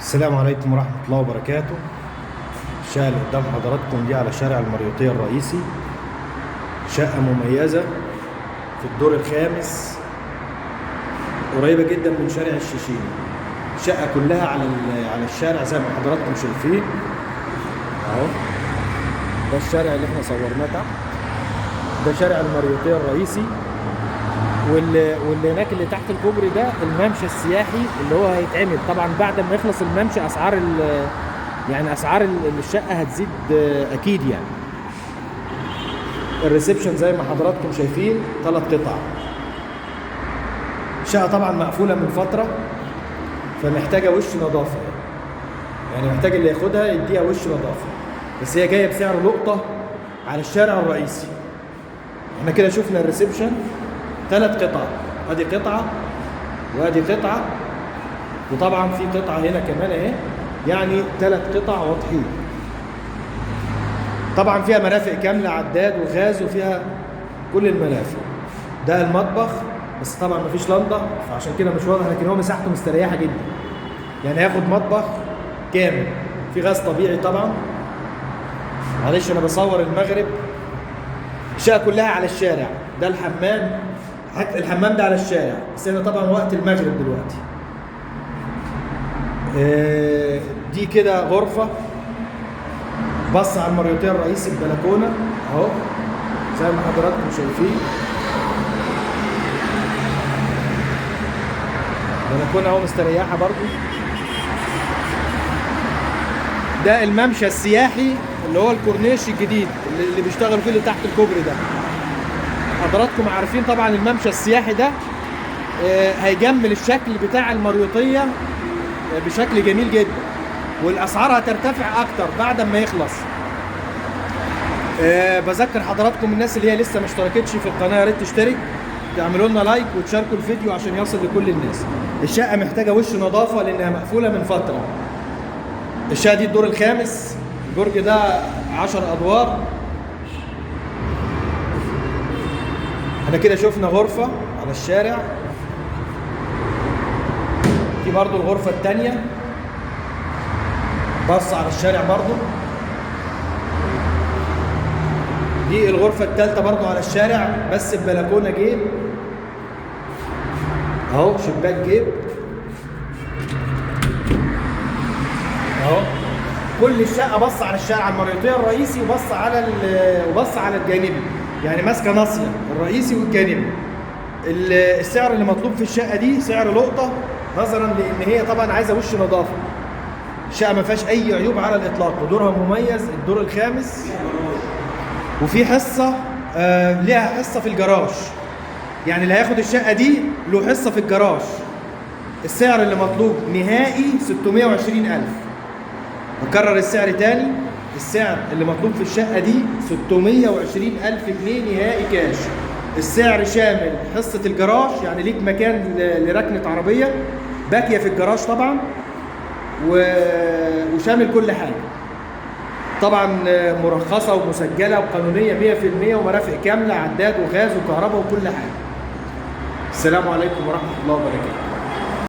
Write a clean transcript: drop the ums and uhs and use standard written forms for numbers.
السلام عليكم ورحمة الله وبركاته. الشقة اللي قدام حضراتكم دي على شارع المريوطية الرئيسي، شقة مميزة في الدور الخامس، قريبة جدا من شارع الشيشيني. الشقة كلها على الشارع زي ما حضراتكم شايفين اهو. ده الشارع اللي احنا صورناه تحت، ده شارع المريوطية الرئيسي، واللي هناك اللي تحت الكوبري ده الممشى السياحي اللي هو هيتعمل طبعا بعد ما يخلص الممشى. اسعار يعني اسعار الشقة هتزيد اكيد. يعني ال reception زي ما حضراتكم شايفين 3 قطع. الشقة طبعا مقفولة من فترة، فمحتاجه وش نظافة، يعني محتاج اللي ياخدها يديها وش نظافة، بس هي جاية بسعر لقطة على الشارع الرئيسي. احنا كده شفنا ال reception 3 قطع، ادي قطعه وادي قطعه، وطبعا في قطعه هنا كمان اهي، يعني 3 قطع واضحين. طبعا فيها مرافق كاملة، عداد وغاز، وفيها كل المرافق. ده المطبخ، بس طبعا مفيش لنده فعشان كده مش واضح، لكن هو مساحته مستريحه جدا، يعني هياخد مطبخ كامل، في غاز طبيعي طبعا. معلش انا بصور المغرب. الشقة كلها على الشارع. ده الحمام، الحمام ده على الشارع، بس احنا طبعا وقت المغرب دلوقتي. دي كده غرفة بص على المريوطية الرئيسي ببلكونة اهو زي ما حضراتكم شايفين، بلكونة اهو مستريحة برضو. ده الممشى السياحي اللي هو الكورنيش الجديد اللي بيشتغلوا فيه اللي تحت الكوبري ده. حضراتكم عارفين طبعا الممشى السياحي ده هيجمل الشكل بتاع المريوطية بشكل جميل جدا، والاسعار هترتفع اكتر بعد ما يخلص. بذكر حضراتكم الناس اللي هي لسه ما اشتركتش في القناة، يا ريت تشترك، تعملوا لنا like وتشاركوا الفيديو عشان يصل لكل الناس. الشقة محتاجه وش نظافة لانها مقفولة من فترة. الشقة دي الدور الخامس، البرج ده 10 ادوار. احنا كده شفنا غرفة على الشارع، دي برضو الغرفة التانية بص على الشارع برضو. دي الغرفة التالتة برضو على الشارع، بس البلكونة جيب اهو، شباك جيب اهو. كل الشقة بص على الشارع، على المريوطية الرئيسي، وبص على الجانبي، يعني ماسكة ناصية الرئيسي والجانبي. السعر اللي مطلوب في الشقة دي سعر لقطة، نظرا لان هي طبعا عايزة وش نظافة. الشقة ما فيهاش اي عيوب على الاطلاق، ودورها مميز، الدور الخامس، وفي حصة ليها حصة في الجراج، يعني اللي هياخد الشقة دي له حصة في الجراج. السعر اللي مطلوب نهائي 620,000. بكرر السعر تاني، السعر اللي مطلوب في الشقة دي 620,000 جنيه نهائي كاش. السعر شامل حصة الجراج، يعني ليك مكان لركنة عربية باكية في الجراج طبعا، وشامل كل حاجة طبعا، مرخصة ومسجلة وقانونية 100%، ومرافق كاملة، عداد وغاز وكهرباء وكل حاجة. السلام عليكم ورحمة الله وبركاته.